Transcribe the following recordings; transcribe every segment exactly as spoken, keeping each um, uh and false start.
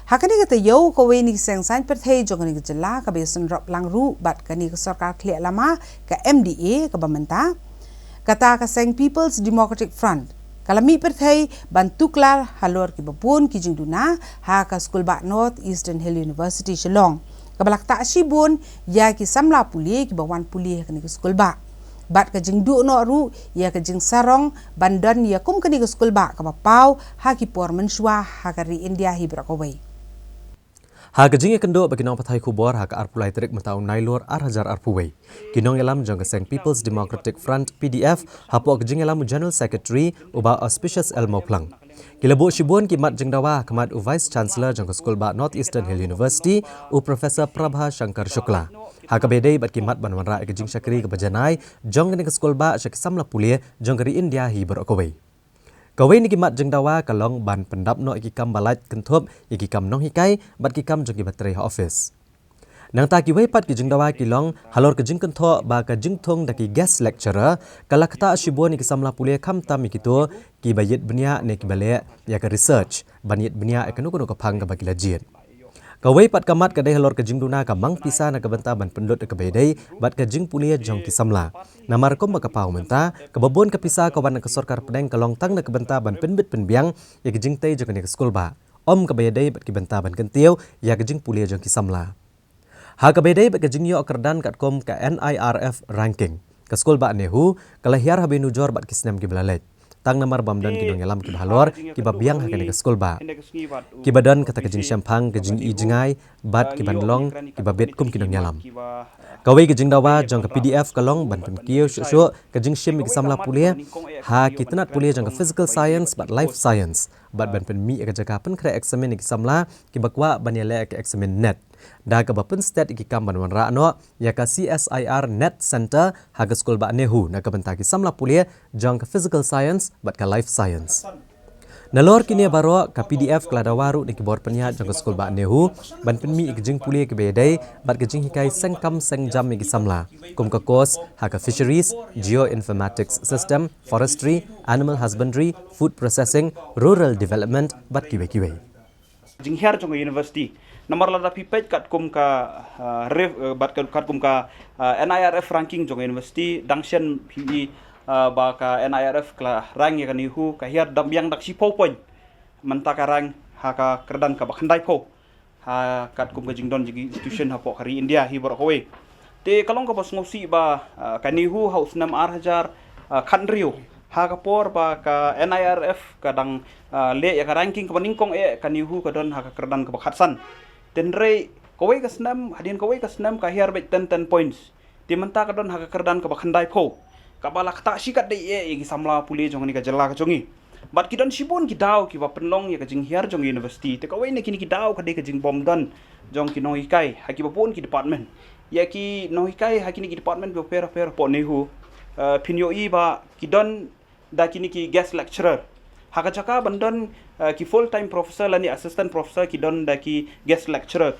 Ha kane ka taïew, kawei na ki seng saiñ pyrthei jong kane ka jylla kaba ïasynrop lang ruh bad kane ka sorkar khlieh lama, ka M D A, kaba mynta, kata ka seng People's Democratic Front, ka la mih pyrthei ban tuklar halor kiba bun ki jingduna ha ka skulbah North Eastern Hill University Shillong, kaba la ktah shibun ïa ki samla pule kiba wan pule ha kane ka skulbah, bad ka jingduh noh ruh ïa ka jingsarong ban don ïa kum kane ka skulbah kaba paw ha ki por mynshuwa ha ka ri India hi baroh kawei. Ha ka jingïakynduh bad ki nongpathai khubor ha ka arphew lai tarik mynta u Nailur ar hajar arphew wei, ki nongïalam jong ka seng People's Democratic Front, P D F, hapoh ka jingïalam u General Secretary, u Bah Auspicious L Mawphlang, ki la buh shibun ki mat jingdawa ha khmat u Vice Chancellor jong ka skulbah North Eastern Hill University, u Professor Prabha Shankar Shukla, ha kaba ïadei bad ki mat ban wanrah ïa ka jingshakri kaba janai jong kane ka skulbah sha ki samla pule jong ka ri India hi baroh kawei. Kawei na ki mat jingdawa ka long ban pyndap noh ïa ki kam ba lait kynthup ïa ki kam nonghikai bad ki kam jong kiba trei ha office. Nangta kiwei pat ki jingdawa ki long halor ka jingkynthoh ba ka jingthung da ki guest lecturer ka la ktah shibun ïa ki samla pule khamtam ïa kito kiba ïit bniah ne kiba leh ïa ka research ban ïit bniah ïa kano kano ka phang kaba ki la jied. Kawei pat ka mat ka dei halor ka jingduna ka mang pisa na ka bynta ban pynlut ïa kaba ïadei bad ka jingpule jong ki samla. Namar kumba ka paw mynta, kaba bun ka pisa ka wan na ka sorkar pdeng ka long tang na ka bynta ban pynbit pynbiang ïa ka jingtei jong kane ka skulbah, ym kaba ïadei bad ki bynta ban kyntiew ïa ka jingpule jong ki samla. Ha kaba ïadei bad ka jingïoh kyrdan katkum ka N I R F ranking, ka skulbah NEHU ka la hiar ha ba nujor bad ki snem kiba la leit, tang namar bym don ki nongïalam kiba halor kiba biang ha kane ka skulbah, kiba don kata ka jingshemphang, ka jingïohi jngai bad kiban long kiba bit kum ki nongïalam. Kawei ka jingdawa jong ka P D F ka long ban pynkiew shuh shuh ka jingshim ïa ki samla pule ha ki tnat pule jong ka Physical Science bad Life Science, bad ban pynmih ïa ka jaka pynkhreh eksamin ïa ki samla kiba kwah ban ïaleh ïa ka eksamin NET, da kaba pynstet ïa ki kam ban wanrah noh ïa ka C S I R NET Center ha ka skulbah NEHU na ka bynta ki samla pule jong ka Physical Science bad ka Life Science. Nalor kine baroh, ka P D F ka la dawa ruh na ki bor pynïaid jong ka skulbah NEHU ban pynmih ïa ka jingpule kaba ïadei bad ka jinghikai seng kam seng jam ïa ki samla, kum ka course ha ka Fisheries, Geoinformatics System, Forestry, Animal Husbandry, Food Processing, Rural Development bad kiwei kiwei. Jinghiar jong ka university. Namar lada phi peit katkum ka, ah, ref, eh, bad kat-, katkum ka, ah, N I R F ranking jong ka university, dang shen phi, ah, ba ka N I R F ka la rank ïa ka NEHU, ka hiar dang biang da ka shiphew point. Mynta ka rank ha ka kyrdan kaba khyndaiphew ha katkum ka jingdon jong ki institution hapoh ka ri India hi baroh kawei. Te ka long kaba sngewsih ba, ah, ka NEHU ha u snem ar hajar, ah, khathynriew, ha ka por ba ka N I R F ka dang, ah, leh ïa ka ranking kaba nyngkong eh, ka NEHU ka don ha ka kyrdan kaba khatsan. Te hynrei kawei ka snem, hadien kawei ka snem ka hiar beit ten, ten points. Te mynta ka don ha ka kyrdan kaba khyndaiphew, kaba la ktah shikatdei eh ïa ki samla pule jong kane ka jylla ka jong ngi. Bad ki don shibun ki daw kiba pynlong ïa ka jinghiar jong ka university. Te kawei na kine ki daw ka dei ka jingbym don jong ki nonghikai ha kiba bun ki department. Ïa ki nonghikai ha kine ki department bapher bapher hapoh NEHU, eh, phin ïohi ba ki don da kine ki guest lecturer. Ha ka jaka ban don, eh, ki full time professor lane assistant professor, ki don da ki guest lecturer.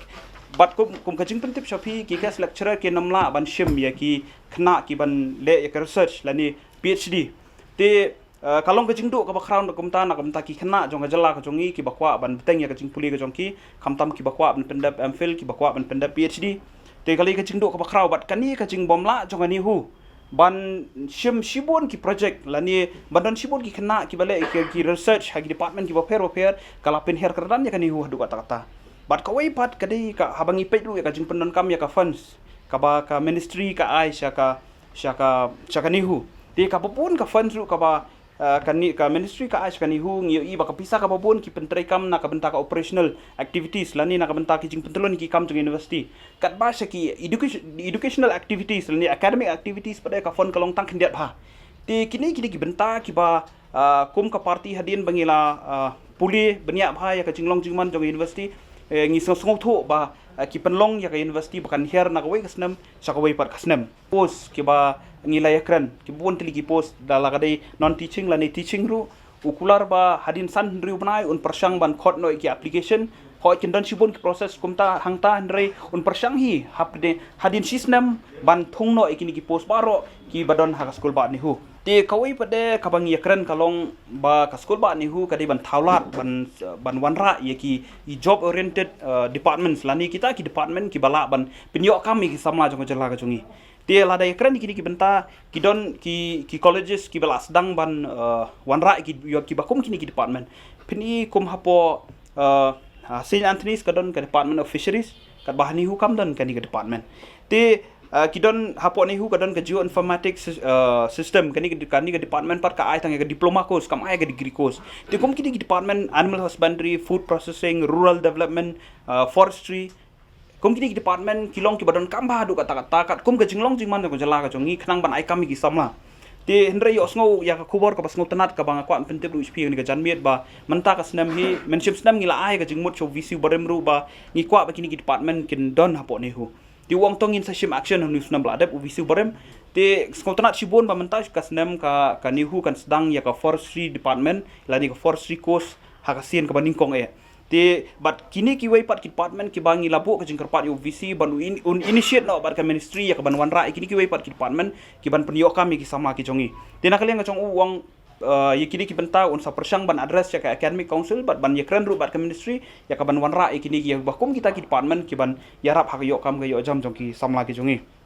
Bad kum, kum ka jingpyntip sha phi, ki guest lecturer kim lah ban shim ïa ki khynnah kiban leh ïa ka research lane P H D. Te, eh, ka long ka jingduh kaba khraw na kumta, na kumta ki khynnah jong ka jylla ka jong ngi kiba kwah ban bteng ïa ka jingpule ka jong ki, khamtam kiba kwah ban pyndep M Phil, kiba kwah ban pyndep P H D. Te ka long ka jingduh kaba khraw, bad kane ka jingbym lah jong ka NEHU ban shim shibun ki project lane ban don shibun ki khynnah kiba leh ki, ki research ha ki department kiba pher bapher, ka la pynhiar kyrdan ïa ka NEHU haduh katta katta. Bad kawei pat ka dei ka, haba ngi peit ruh ïa ka jingpyndonkam ïa ka funds kaba ka ministry ka ai sha ka, sha ka, sha ka NEHU. Te kaba bun ka funds ruh kaba, ah, ka ni, ka ministry ka ai sha ka NEHU, ngi ïohi ba ka pisa kaba bun ki pyntreikam na ka bynta ka operational activities lane na ka bynta ki jingpyntyllun ki kam jong university. Katba sha ki education, educational activities lane academic activities pat ka fund ka long tang khyndiat bha. Te kine, kine ki bynta kiba, ah, kum ka party hadien ba ngi la, ah, pule bniah bha ïa ka jinglong jingman jong ka university, eh, ngi sngew, sngewthuh ba, ah, ki pynlong ïa ka university ba kan hiar na kawei ka snem sha kawei pat ka snem. Post kiba ngi la ïakren, kiba bun tylli ki post, da la ka dei non teaching lane teaching ruh, u kular ba hadien san hynriew bnai un pyrshang ban khot noh ïa ki application. Hooid, kin don shibun ki process kumta hangta, hynrei un pyrshang hi hapdeng, hadien shi snem ban thung noh ïa kine ki post baroh kiba don ha ka skulbah NEHU. Te kawei pat de kaba ngi ïakren ka long ba ka skul bah NEHU ka dei ban thaw lad ban, ban wanrah ïa ki, i job oriented uh, departments lane kita ki department kiba lah ban pynïoh kam ïa ki samla jong ka jylla ka jong ngi. Te lada ïakren ïa kine ki bynta ki don ki, ki colleges kiba lah sdang ban uh, wanrah ïa ki, ïa kiba kum kine ki department. Phin i kum hapoh uh, uh, Saint Anthony's ka don ka Department of Fisheries, katba ha NEHU kam don kane ka department. Te uh, ki don hapoh NEHU ka don ka geoinformatics sys- uh, system, kane ka, kane ka department pat ka ai tang ïa ka diploma course, kam ai ka degree course. Te kum kine ki department, animal husbandry, food processing, rural development, uh, forestry, kum kine ki department ki long kiba donkam bha haduh katta katta, kat kum ka jinglong jingman jong ka jylla ka jong ngi khnang ban ai kam ïa ki samla. Te hynrei ïohsngew ïa ka khubor kaba sngewtynnat kaba nga kwah pyntip ruh ïa phi ha kane ka janmiet ba mynta ka snem hi, mynshim snem ngi la ai ka jingmut sha u VC u barim ruh ba ngi kwah ba kine ki department kin don hapoh NEHU. Te u ong to ngin sa shim action ha une u snem ba la dep, u VC u barim. Te sngewtynnat shibun ba mynta ka snem ka, ka NEHU kan sdang ïa ka forestry department lane ka forestry course ha ka sien kaba nyngkong eh. Te bad kine kiwei pat ki department kiba ngi la buh ka jingkyrpad ïa u VC ban u in, un initiate noh bad ka ministry ïa kaban wanrah ïa kine kiwei pat ki department kiban pynïoh kam ïa ki samla ki jong ngi. Te na ka liang ka jong u, u ong uh, ïa kine ki bynta un sa pyrshang ban address ïa ka academic council bad ban ïakren ruh bad ka ministry ïa kaban wanrah ïa kine kiba kum kita ki department kiban ïarap ha ka ïoh kam ka ïoh jam jong ki samla ki jong ngi.